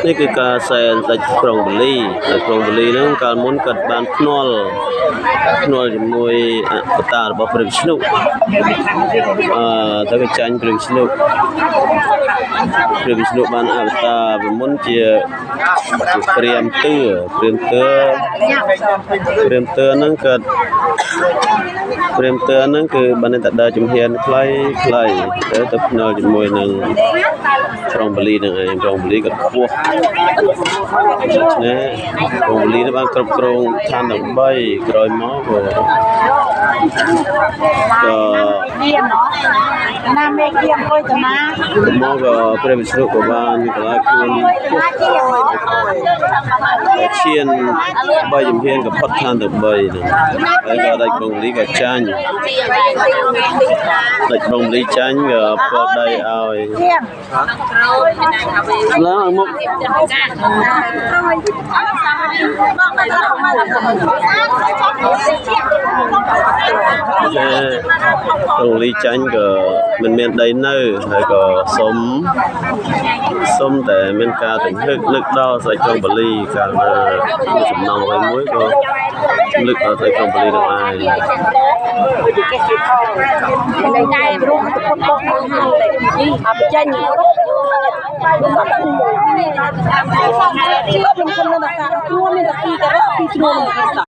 នេះគឺការសែនស្ដេចក្រុងបាលីស្ដេចក្រុងបាលីហ្នឹងកាលមុនគាត់បានភ្នាល់ជាមួយអបតារបស់ព្រះវិស្ណុទៅគេចាញ់ព្រះវិស្ណុព្រះវិស្ណុបានអវតារពីមុនជាព្រាមទឿព្រាមទឿហ្នឹងគាត់ព្រាមទឿហ្នឹងគឺបានតែដើរជំហានខ្លីខ្លីទៅភ្នាល់ជាមួយនឹងក្រុងបាលីហ្នឹងឯងក្រុងបាលីក៏ខ្ពស់ដូច្នេះក្រុងបាលីនេះបានគ្រប់គ្រងឋានទាំង3ក្រោយមកក៏ណាមេគៀអង្គុយតាណាមកក៏ព្រះវិស្ណុក៏បានកលាខ្លួនឈាន3ជំហានក៏ផុតឋានទាំង3ហ្នឹងហើយក៏ដាច់ក្រុងបាលីក៏ចាញ់ដាច់ក្រុងបាលីចាញ់ក៏ផ្ដល់ដីឲ្យឡើងមុខក្រុងបាលីចាញ់ក៏មិនមានដីនៅហើយក៏សុំតែមានការទង្ហឹកនឹកដល់ស្ដេចក្រុងបាលីកាលណាចំណងអ្វីមួយក៏នឹកដល់ស្ដេចក្រុងបាលីនឹងឯងតែរួមទៅពុតបោកអបចេញខ្ញុំខ្ញុំនៅតែជួមានតែពីរតែពីរជ្រុល